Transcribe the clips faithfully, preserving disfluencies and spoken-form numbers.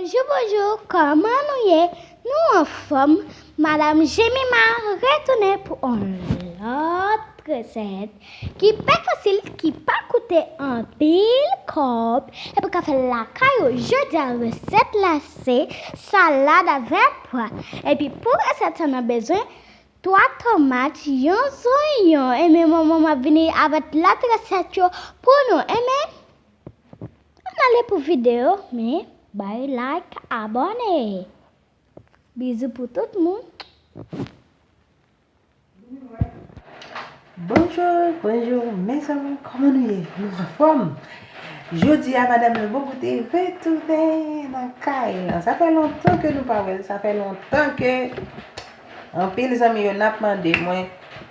Bonjou, bonjou, kòman nou ye? Nou anfòm? Madanm Jemima retounen pou yon lòt resèt ki pa fasil, ki pa koute anpil kòb, epi w ka fè l lakay ou. Jodi a, resèt la se salad avèk pwa. Epi pou resèt sa, n ap bezwen twa tomat, yon zonyon. Enben, manman m ap vini avèk lòt resèt yo pou nou. Enben, ann ale pou videyo, men bay like, abòne. Bizou pou tout moun. Bonjou, bonjou, mezanmi, kòman nou ye? Nou anfòm? Jodi a, madanm Lebon Goute retounen nan kay lan. Sa fè lontan ke nou pa wè l, sa fè lontan ke anpil zanmi yo n ap mande mwen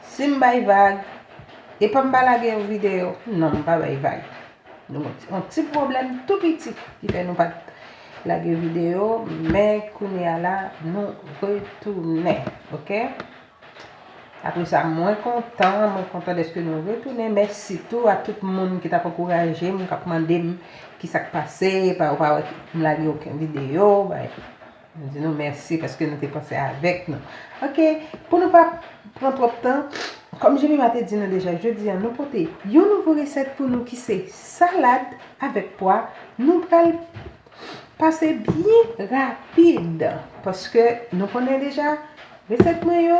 si m bay vag, epa m pa lage yon videyo. Non, m pa bay vag. Nou gon ti, yon ti pwoblèm tou piti ki fè nou pa t lage videyo, men kounye a la, nou retounen, oke? Apre sa, mwen kontan, mwen kontan dèske nou retounen. Mèsi tou a tout moun ki t ap ankouraje m, k ap mande m ki sa k pase, pa, ou pa wè m lage okenn videyo, bay. Nou di nou mèsi paske nou te panse avèk nou. Oke, pou nou pa pran twòp tan, kòm Jemima te di nou deja, jodi a nou pote yon nouvo resèt pou nou ki se salad avèk pwa. Nou pral pase byen rapid paske nou konnen deja resèt mwen yo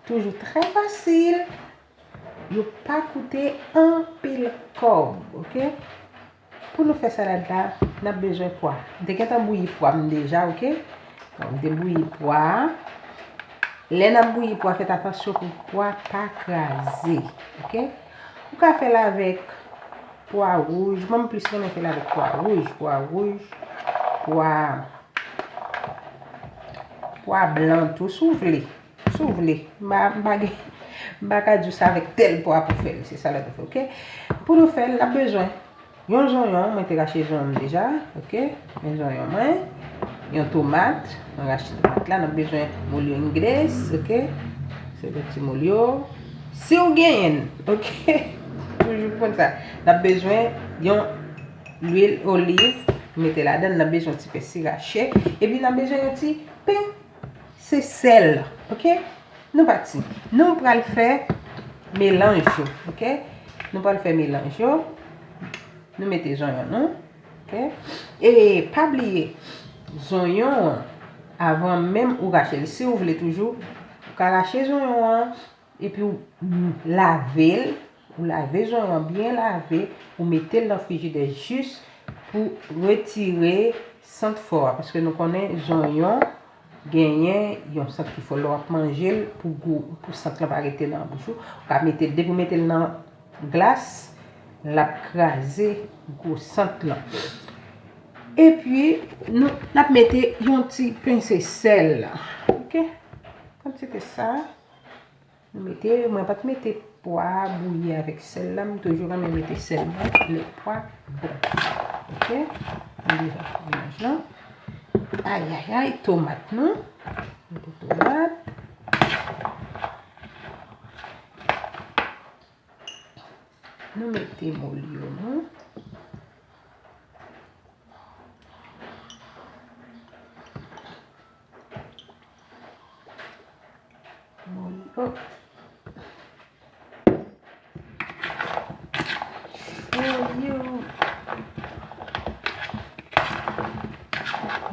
toujou trè fasil. Yo pa koute anpil kòb, oke? Pou nou fè salad la, n ap bezwen pwa. M te gentan bouyi pwa m deja, oke? Bon, m te bouyi pwa a. Lè n ap bouyi pwa, fèt atansyon pou pwa pa kraze, oke? Ou ka fè l avèk pwa wouj. Mwen, m plis renmen fè l avèk pwa wouj, pwa wouj, pwa, pwa blan tou, si w vle. Si w vle, m pa, m pa gen, m pa ka di w se avèk tèl pwa pou fè l, se sa l ap fè, oke? Pou nou fè l, n ap bezwen yon zonyon, mwen te rache zonyon m deja, oke? Men zonyon mwen, yon tomat, mwen rache tomat la, n ap bezwen molyo ingles, oke? Se yon ti molyo, si w genyen l, oke? Toujou konn sa. N ap bezwen yon lwil oliv, mete ladan l, n ap bezwen ti pèsi rache, epi n ap bezwen yon ti pen se sèl, oke? Nou pati. Nou pral fè melanj yo, oke? Nou pral fè melanj yo. Nou mete zonyon nou, oke? E pa bliye, zonyon an, avan menm ou rache l, si w vle toujou, ou ka rache zonyon an, epi w lave l, ou lave zonyon an byen lave, ou mete l nan frijidè jis pou retire sant fò a, paske nou konnen zonyon genyen yon sant ki fò lè w ap manje l pou gou, pou sant lan pa rete nan bouch ou. Ou ka mete l, depi w mete l nan glas, l ap kraze gwo sant lan. Epi, nou, n ap mete yon ti pense sèl. Oke? Kantite sa. Nou mete, mwen pa t mete pwa bouyi avèk sèl la, m toujou renmen mete sèl mwen lè pwa bon. Oke? M deja fè melanj lan. Ayayay, tomat nou. Mete tomat. Nou mete molyo nou. Molyo. Molyo.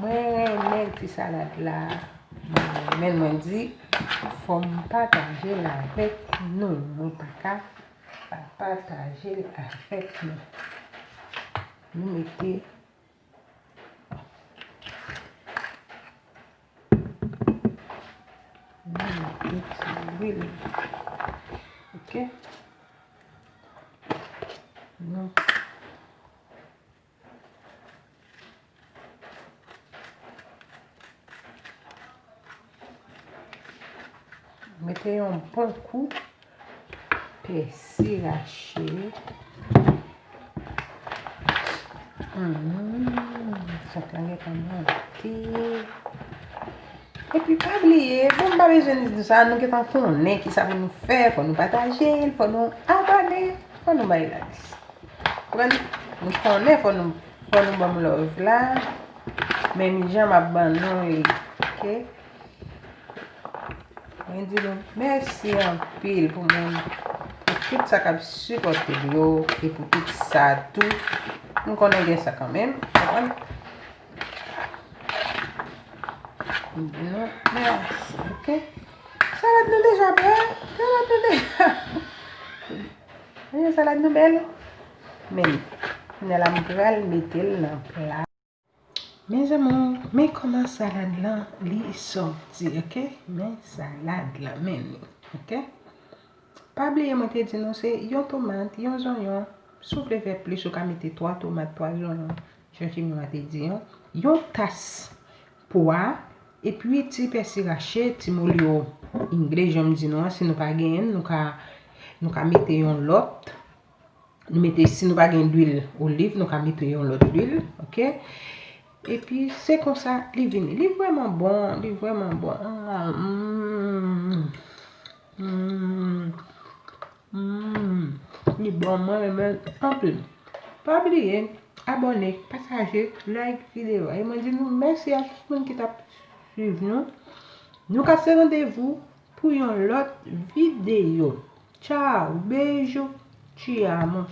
Mwen renmen ti salad la. Mwen renmen, mwen di, fò m pataje l avèk nou. Mwen pa ka pa pataje l avèk nou. Nou mete, nou mete ti lwil. Oke? Nou mete yon bon kou pèsi rache. Hmm, sant lan gentan monte. Epi pa bliye, bon, m pa bezwen di nou sa, nou gentan konnen kisa pou nou fè, fò nou pataje l, fò nou abòne, fò nou bay like. Konprann? Nou konnen fò nou, fò nou ban m love la. Menm jan m ap ban nou li, oke? Mwen di nou mèsi anpil pou moun, pou tout sa k ap sipòte m yo, e pou tout sa tou. M konnen gen sa kanmenm, konprann? M di nou mèsi, oke? Salad nou deja prè, salad nou deja. Salad nou bèl. Men, kounye a la m pral mete l nan pla. Mes amours, men kòman salad lan li sòti, oke? Men salad lan, men li, oke? Pa bliye mwen te di nou se yon tomat, yon zonyon. Si w vle fè plis, ou ka mete twa tomat, twa zonyon. Jan Jimmy te di an. Yon tas pwa, epi ti pèsi rache, ti molyo ingle, jan m di nou an, si nou pa genyen, nou ka, nou ka mete yon lòt. Nou mete, si nou pa gen lwil oliv, nou ka mete yon lòt lwil, oke? Epi, se konsa li vini. Li vrèman bon, li vrèman bon. Mm, mm, mm, li bon, mwen renmen l anpil. Pa bliye, abòne, pataje, like videyo a. E mwen di nou mèsi a tout moun ki t ap swiv nou. Nou ka se randevou pou yon lòt videyo. Tchao, beijo, te amo.